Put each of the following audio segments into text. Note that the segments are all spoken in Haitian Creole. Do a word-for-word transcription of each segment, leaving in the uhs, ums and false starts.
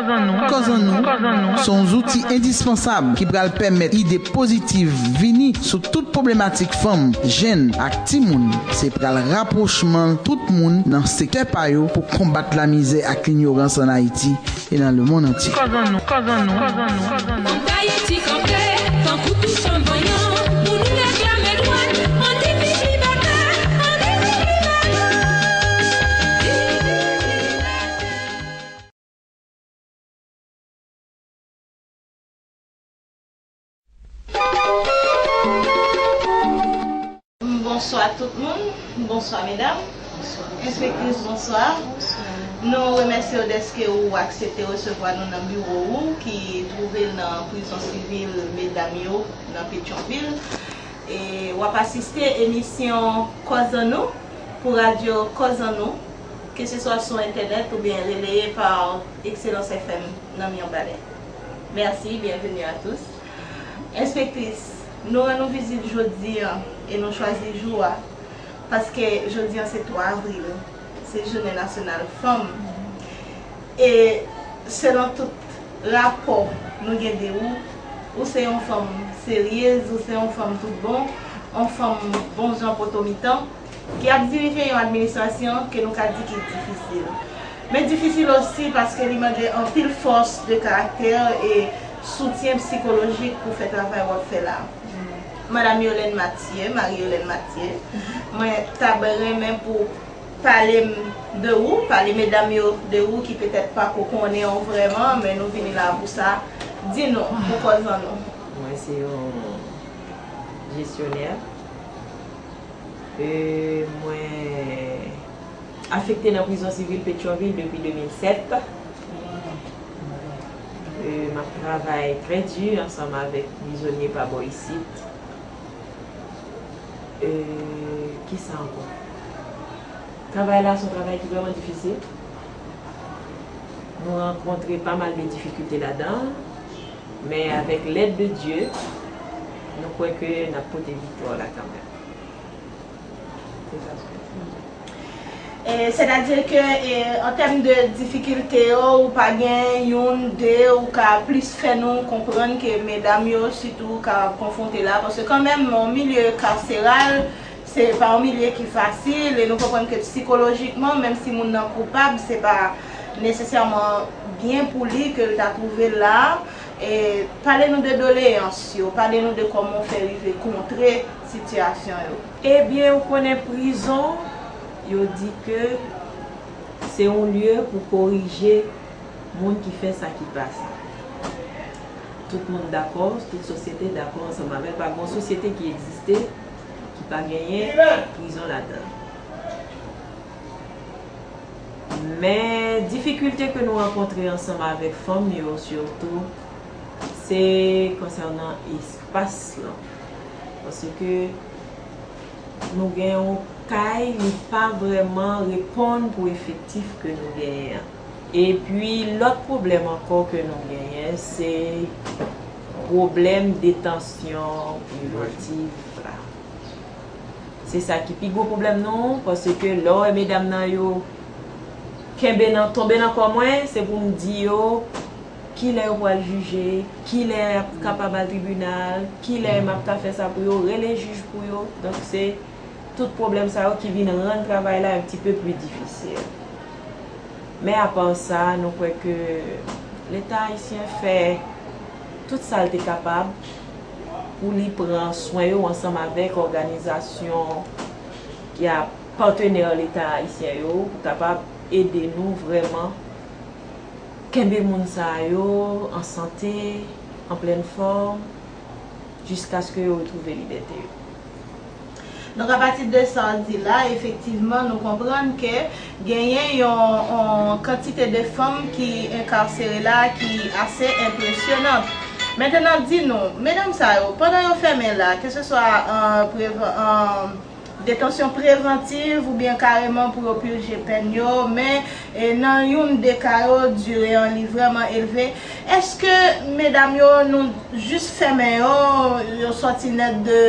Kòz an nou se yon zouti endispansab ki pral pèmèt ide pozitif vini sou tout pwoblematik fanm, jenn ak timoun. Se pral rapwochman tout moun nan sektè pa yo pou konbat lamizè ak linyorans ann Ayiti e nan lemonn antye. Kòz an nou, kòz an nou, kòz an nou, kòz an nou. Fòk Ayiti kanpe, tankou tout fanm vanyan, pou nou reklame dwa, ann difisil batay, ann difisil batay. Bonswa tout moun, bonswa medam. Enspektris, bonswa. Nou remèsye w dèske ou aksepte resevwa nou nan biwo ou ki twouve l nan prizon sivil medam yo nan Petyonvil. E w ap asiste emisyon Kòz an nou pou radyo Kòz an nou, keseswa sou entènèt oubyen releye pa Excellence F M nan Myon Balè. Mèsi, bienvenue à tous. Enspektris, nou rann ou vizit jodi a e nou chwazi jou a paske jodi a se twa avril, se jounen nasyonal fanm. E selon tout rapò nou gen de ou, ou se yon fanm seryez, ou se yon fanm tout bon, yon fanm bon jan poto mitan, ki ap dirije yon administrasyon ke nou ka di ki difisil. Men difisil osi paske li mande anpil fòs de karaktè e soutyen sikolojik pou fè travay w ap fè la. Madam Yolène Mathieu, Marie Yolène Mathieu, mwen ta renmen pou pale m de ou, pale medam yo de ou ki petèt pako konnen w vrèman, men nou vini la pou sa. Di nou, pou kòz an nou. Mwen se yon jesyonè. E mwen afekte nan prizon sivil Petyonvil depi de mil sèt. E m ap travay trè di ansanm avèk prizonye pa bò isit. E kisa ankò? Travay la se yon travay ki vrèman difisil. Nou rankontre pa mal de difikilte ladan, men avèk lèd de Dye, nou kwè ke n ap pote viktwa la kanmenm. Se sa. E, sètadi ke, e, an tèm de difikilte yo, ou pa gen youn, de, ou ka plis fè nou konprann ke medam yo, sitou, ka konfwonte la, paske kanmenm, yon milye kaseral, se pa yon milye ki fasil, e nou konprann ke sikolojikman, menm si moun nan koupab, se pa nesesèman byen pou li ke l ta twouve l la. E pale nou de doleyans yo, pale nou de kòman w fè rive kontre sitiyasyon yo. Ebyen, ou konnen prizon, yo di ke se yon lye pou korije moun ki fè sa ki pa sa. Tout moun dakò, tout sosyete dakò ansanm avè l. Pa gen yon sosyete ki egziste ki pa genyen prizon ladan l. Men difikilte ke nou rankontre ansanm avèk fanm yo, sitou, se konsènan espas lan. Paske nou gen yon kay, li pa vrèman reponn pou efektif ke nou genyen an. Epi, lòt pwoblèm ankò ke nou genyen, se pwoblèm detansyon prevantiv la. Se sa ki pi gwo pwoblèm nou, paske lè w wè medam nan yo kenbe nan, tonbe nan kò mwen, se pou m di yo kilè yo pral jije, kilè y ap kapab al tribinal, kilè m ap ka fè sa pou yo, rele jij pou yo. Donk, se tout pwoblèm sa yo ki vin rann travay la un petit peu plus difficile. Men apa sa, nou kwè ke Leta ayisyen fè tout sa l te kapab pou li pran swen yo ansanm avèk òganizasyon ki ap patnè Leta ayisyen yo pou kapab ede nou vrèman kenbe moun sa yo an sante, an plèn fòm, jiskaske yo retwouve libète yo. Donk, apati de sa w di la, efektivman, nou konprann ke genyen yon, yon kantite de fanm ki enkarsere la ki ase enpresyonant. Mentenan, di nou, medam sa yo, pandan yo fèmen la, keseswa an prevan-, an detansyon prevantiv oubyen kareman pou yo pirje pèn yo, men, e, nan youn de ka yo, dire an li vrèman elve. Èske medam yo, nou jis fèmen yo, yo sòti nèt de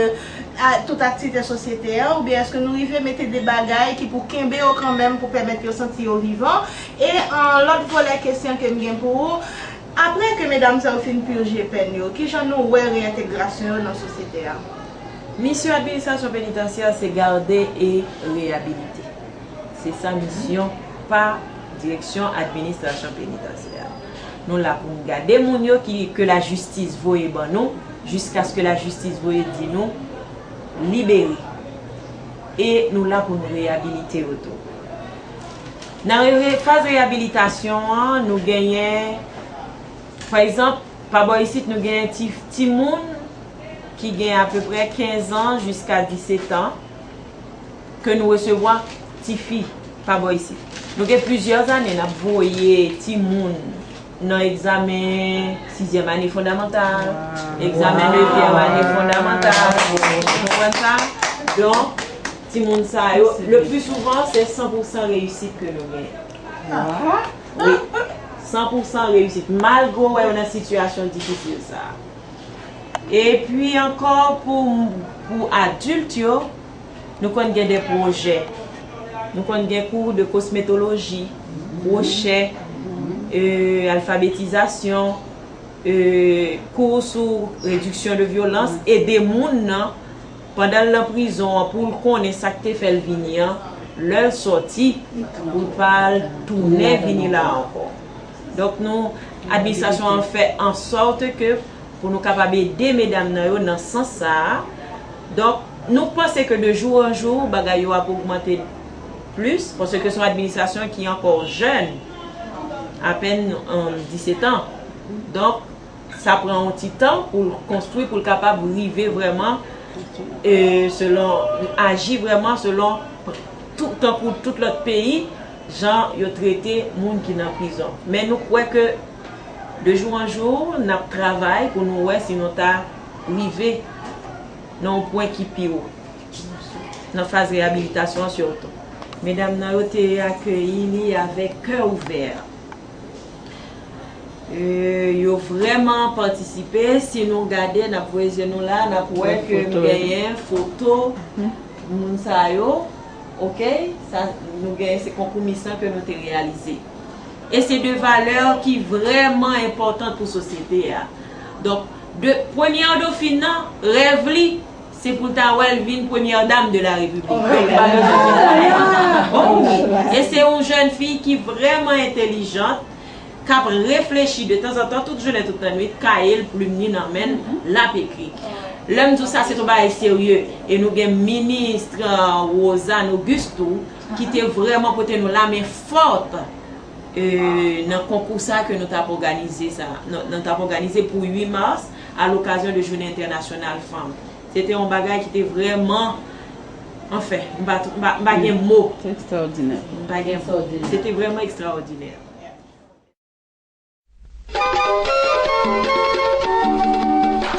a tout aktivite sosyete a, oubyen èske nou rive mete de bagay ki pou kenbe yo kanmenm, pou pèmèt yo santi yo vivan? E an lòt vòlè kesyon ke m gen pou ou, apre ke medam sa yo fin pije pèn yo, kijan nou wè reyentegrasyon yo nan sosyete a? Misyon administrasyon penitansyè se gade e reyabilite. Se sa misyon pa direksyon administrasyon penitansyè a. Nou la pou n gade moun yo ki, ke lajistis voye ban nou, jiskaske lajistis voye di nou libere. E nou la pou n reyabilite yo tou. Nan re-, re-, faz reyabilitasyon an, nou genyen, pa egzanp, pa bò isit, nou genyen ti, timoun ki gen apeprè kenz an jiska disèt an, ke nou resevwa tifi pa bò isit. Nou gen plizyè ane n ap voye timoun nan egzamen sizyèm ane fondamantal, egzamen nevyèm ane fondamantal. Ou konprann sa? Donk, timoun sa yo, le pli souvan, se san pou san reyisit ke nou genyen. Wi. San pou san reyisit, malgre w wè yo nan sitiyasyon difisil sa a. Epi ankò, pou, pou adilt yo, nou konn gen de pwojè. Nou konn gen kou de kosmetoloji, kwochè, e, alfabetizasyon, e, kou sou rediksyon de vyolans, ede moun nan, pandan l nan prizon an, pou l konnen sa k te fè l vini an, lè l sòti, pou l pa al tounen vini la ankò. Donk, nou, administrasyon an fè an sòt ke pou nou kapab ede medam nan yo nan sans sa a. Donk, nou panse ke de jou an jou, bagay yo ap ogmante plis, paske se yon administrasyon ki ankò jèn, apèn, um, disèt an. Donk, sa pran yon ti tan pou l konstwi, pou l kapab rive vrèman, e, selon, aji vrèman selon tout, tankou tout lòt peyi, jan yo trete moun ki nan prizon. Men nou kwè ke de jou an jou, n ap travay pou nou wè si nou ta rive nan yon pwen ki pi wo, nan faz reyabilitasyon an sitou. Medam nan yo te akeyi li avèk kè ouvè. E, yo vrèman patisipe. Si nou gade, n ap voye zye nou la, n ap wè ke nou genyen foto moun sa yo. Oke? Sa, nou genyen se konkou Miss lan ke nou te reyalize. E se de valè ki vrèman enpòtan pou sosyete a. Donk, de, premyè dofin nan, rèv li, se pou l ta wè l vin premyè dam de la repiblik. Donk, pa bezwen di anyen. Oh, wi. E se yon jèn fi ki vrèman entèlijant, k ap reflechi de tanzantan, tout jounen, tout lannwit, kaye l, plim li nan men l, l ap ekri. Lè m di w sa, se t yon bagay serye. E nou gen minis, euh, Rosanne Auguste tou, ki te vrèman pote nou lamen fòt, euh, nan konkou sa ke nou t ap òganize sa, nou, nou t ap òganize pou uit mas, a lokazyon de Jounen Entènasyonal Fanm. Se te yon bagay ki te vrèman, anfen, m pa, m pa, m pa gen mo. Se ekstraòdinè. M pa gen mo. Se te vrèman ekstraòdinè.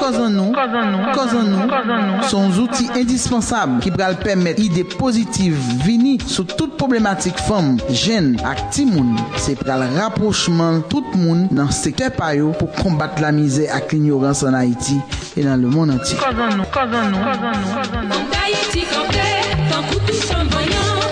Kòz an nou, kòz an nou, se yon zouti endispansab ki pral pèmèt ide pozitiv vini sou tout pwoblematik fanm, jèn ak timoun. Se pral rapwochman tout moun nan sektè pa yo pou konbat lamizè ak linyorans ann Ayiti e nan lemonn antye. Kòz an nou, kòz an nou, kòz an nou, kòz an nou. Fòk Ayiti kanpe, tankou tout fanm vanyan.